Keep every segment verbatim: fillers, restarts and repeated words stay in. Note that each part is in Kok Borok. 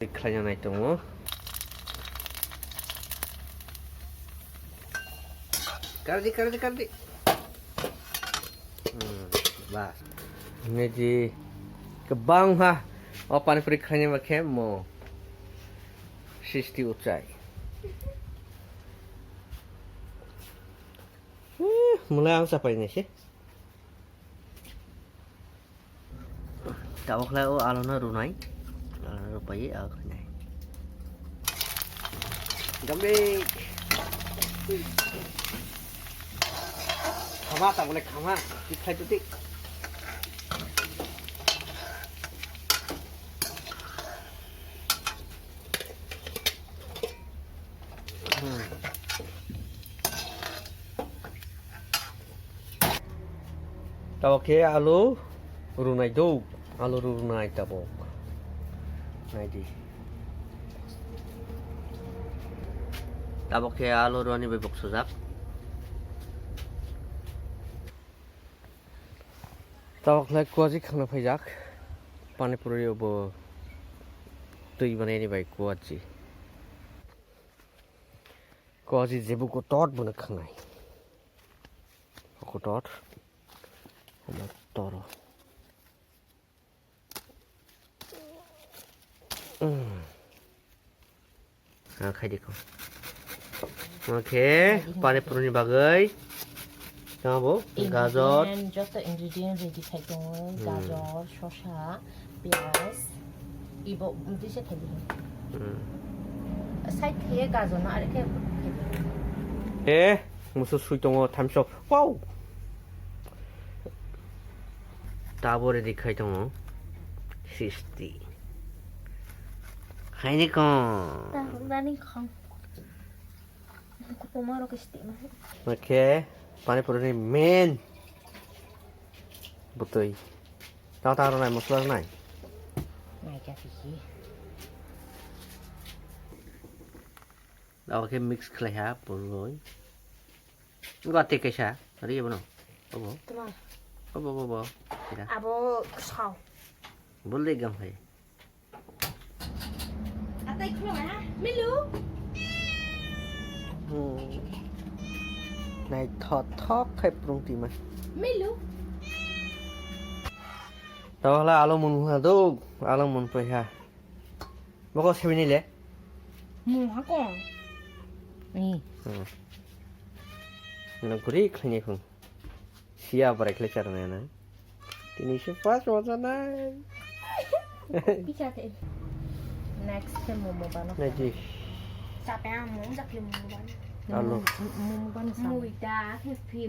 Khlaina nai tongo. Kardi, kardi, kardi. Hmm, bas. Niji kwbang ha. O pani puri khlaina ma khe mo. Sisti uchai. Hmm, mulai ang sapai nai se. Tabok khlai o alu no runai. Alu no rupai, alu khlainai. Gambe. Khama, tabole khama. Tik khai tu tik. Hmm. Tabok khe alu runai do, alu runai tabok. Naidi. Tabok khe alu rwani bai boksojak. Tabok khlai kuaji khangna phaijak. Pani puri bo twi banaini bai kuaji. Kuaji jebu kotor bono khangnai. Kotor. Omo toro. Mm. Ah, khai dikho. Okay, pani puri ni bagwi. Tamo bo, gajor. Ingredient, joto ingredient ready khai tongo, hmm, gajor, sosa, piyaj, ibo, um, tisa khai di. Hmm. Side khe gajor no, are khe khai di. Eh, musu sui tongo, thumbs up. Wow! Tabo ready khai tongo. Sisti. Khaini ko. Tabo bani khong. Kupuma rok sisti ma. Okay, pani puri ni main. Butui. Tang tang rwnai, mosla rwnai. Nai kha phi. Abo khe mix khlai ha, purloi. Ngo tei kaisa, ri bono. Obo. Tuma. Obo, obo, obo. Kira. Abo sao. Bol de gam hai. Atai khlo ha. Milu. Hmm. Nai thot thok khai prung tima. Milu. Tawala alo mun ha do, alo mun pai ha. Boko sebini le? Mung ha ko. Ni. Hmm. Nang kuri khlai ni khung. Sia barai khlai char na na. Tini se pas waja nai. Picha te. Next ke momo bano. Nai ji. Sape ang momo jakli momo bano. Alo. Momo bano sa. Muida ke phi.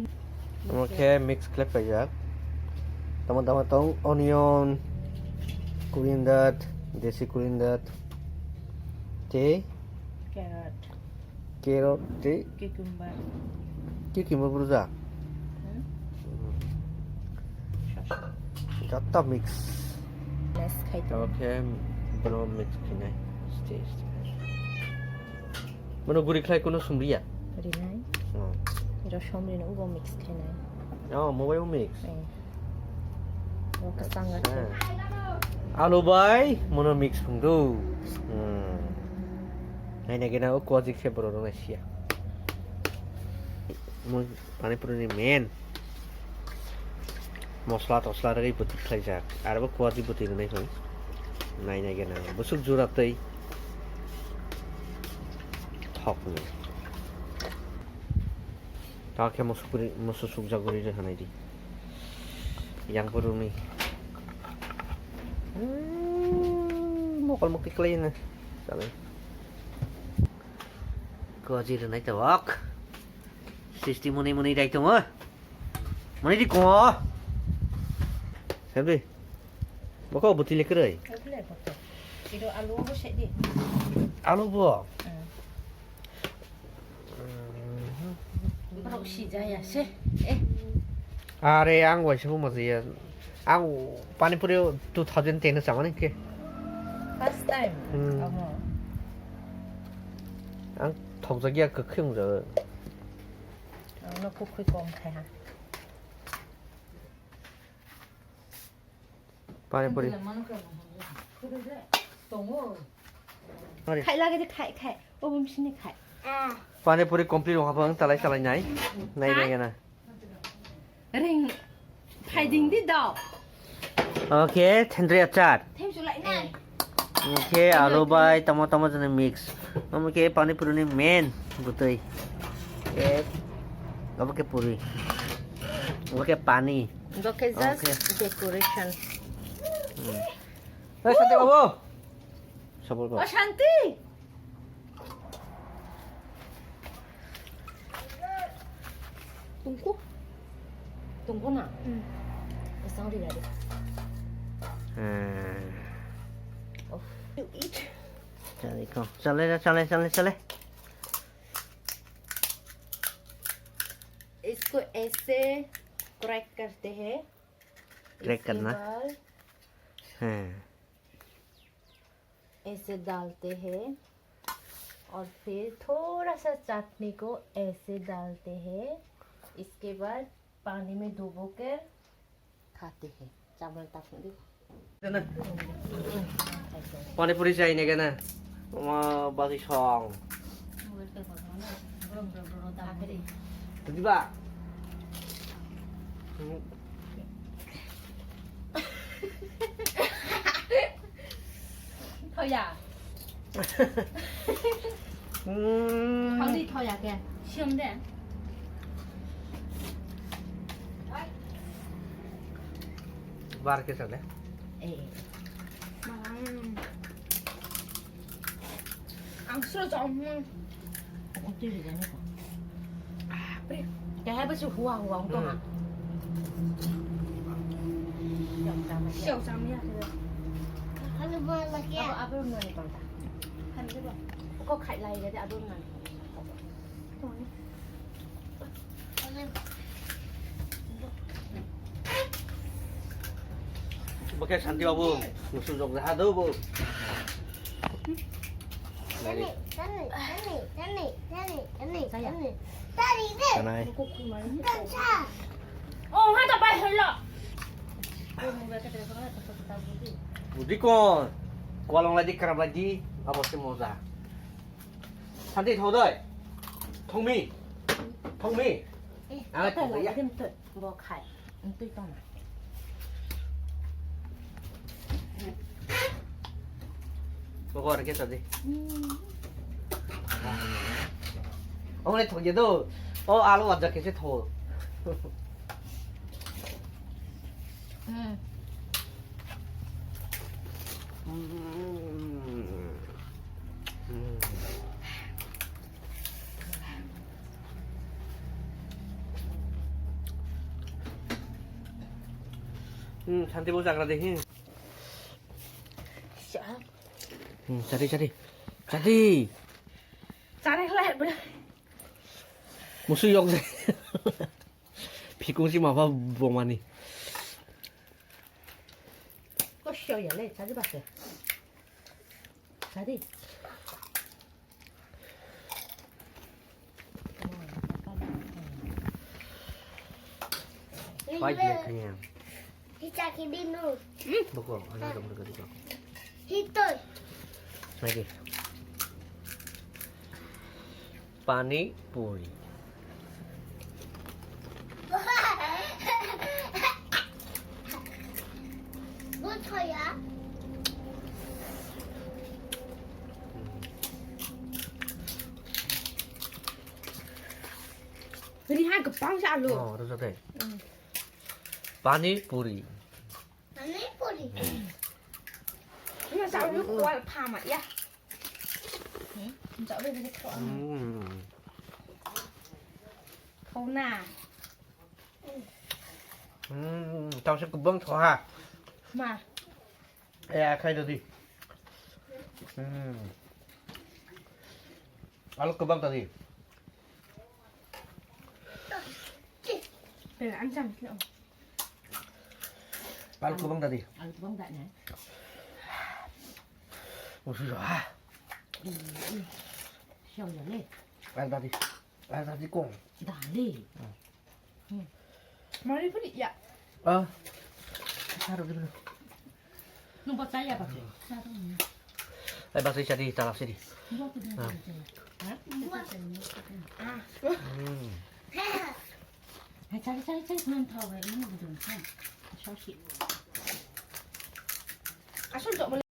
Omo khe mix khlai paijak. Tamo tamo tong onion, coriander, desi coriander, tei carrot, carrot tei cucumber, cucumber buja. Hmm? Joto mix. Less khai. Omo khe bono mix khainai. Stay, stay. Bono guri khlai kuno sumriya? Rinai. Oh. Iro somri no ugo mix khainai. Oh, mobile mix. Eh. O kasanga. Acha. Alu bai mono mix phungdu. Hmm. Hai na gena o kuaji khe boro rong siya. Mo pani puri ni main. Mosla tosla rwgwi bwtwi khlaijak. Arbo kuaji bwtwi rwnai phai. Nai nai gena. Bwswk jura tei. Thok ni. Ta khe moso puri, moso sukjak guri rw hanai di. Yang puruni. Hmm, mokol mokti khlai na. Sabai. Kuaji rwnai tabok. Sisti muni muni dai tongo. Muni di ko. Sabri. Boko bwtwi le kwrwi. Iro alu bo se di. Alu bo. Hmm. Borok sijaya se. Eh. Are ang waisa bo majaya. Ang pani puri two thousand ten chamani khe. First time. Hmm. Omo. Ang thokjagya kwkhwi wngjago. Ang no kwkhwi kom khai ha. Pani puri. Tongo. Khai lage de khai khai. O bumsini khai. Pani puri complete wngkha phang talai talai nai. Nai nai gana. Ring. Phaiding di do. Okay, thendri achar. Them sulai nai. Okay, alu bai tamo tamo jani mix. Omo ke pani puri ni main butui. Okay. Omo ke puri. Omo ke pani. Oke, just Okay. Decoration. Hmm. Eh, Santi Babu. Sabur ko. Oh, Shanti. Tungku. Tungku na? Hmm. Kasang di dari. Hmm. Oh. You eat. Chale ko. Chale, chale, chale, chale. इसको ऐसे क्रैक करते हैं। Crack इसके करना। बाद हाँ। ऐसे डालते हैं और फिर थोड़ा सा चटनी को ऐसे डालते हैं। इसके बाद पानी में डुबो कर खाते हैं। चावल ताप दे। Pani puri chai ne gana. Oma bagi song. Tadi ba. Thoya. Hmm. Thangdi thoya ke. Siam de. Bar ke sale. Eh. Ang sro jom. Ang tui ri jani ko. Apre. Kaya ba su hua hua ang to ha. Siau jam ya. Kami buat lagi ya. Apa apa nani konta. Kami tu ba. Ko khai lai ga de apa nani. Bokhe Santi Babu, musu jok jaha do bo. Tani, tani, tani, tani, tani, tani, tani. Tari de. Tanai. Kansa. Oh, ha ta pai helo. Budi kon. Kualong lagi kerap lagi, apa sih moza? Santi thok doi. Thokmi. Thokmi. Eh, ah, apa thok ya? Lagi tu, bo khai. Ntui tong. Bo ko reke tadi. Hmm. Oh, le thok ya do. Oh, alu aja kese thok. Hmm. Hmm, Santi bo jagra de, hmm. Hmm, chari, chari. Chari. Chari khlai, bro. Musu yok de. Phikung si mapha bomani. Ko siya ya le, chari ba se. Chari. Pai dia kanya. Hicha ki binu. Boko, ana dong dong dong. Hitoi. Lagi. Pani puri. Good for ya. Riha gepang sa lo. Oh, rasa teh. Hmm. Pani puri. Pani puri. Ini sa lo kual pama ya. Hmm, sa lo ini kual. Hmm. Kau na. Hmm, tau se kubang tho ha. Ma. Eh, khai dodi. Hmm. Alu kubang tadi. Bela, ang jam sini, oh. Alu kubang tadi. Alu kubang tak ni? Musu ha. Siang ya le. Alu tadi. Alu tadi kong. Dali. Hmm. Mari pun ya. Ah. Taruh dulu. Nung percaya apa sih? Eh, baksa sadi, talak sadi.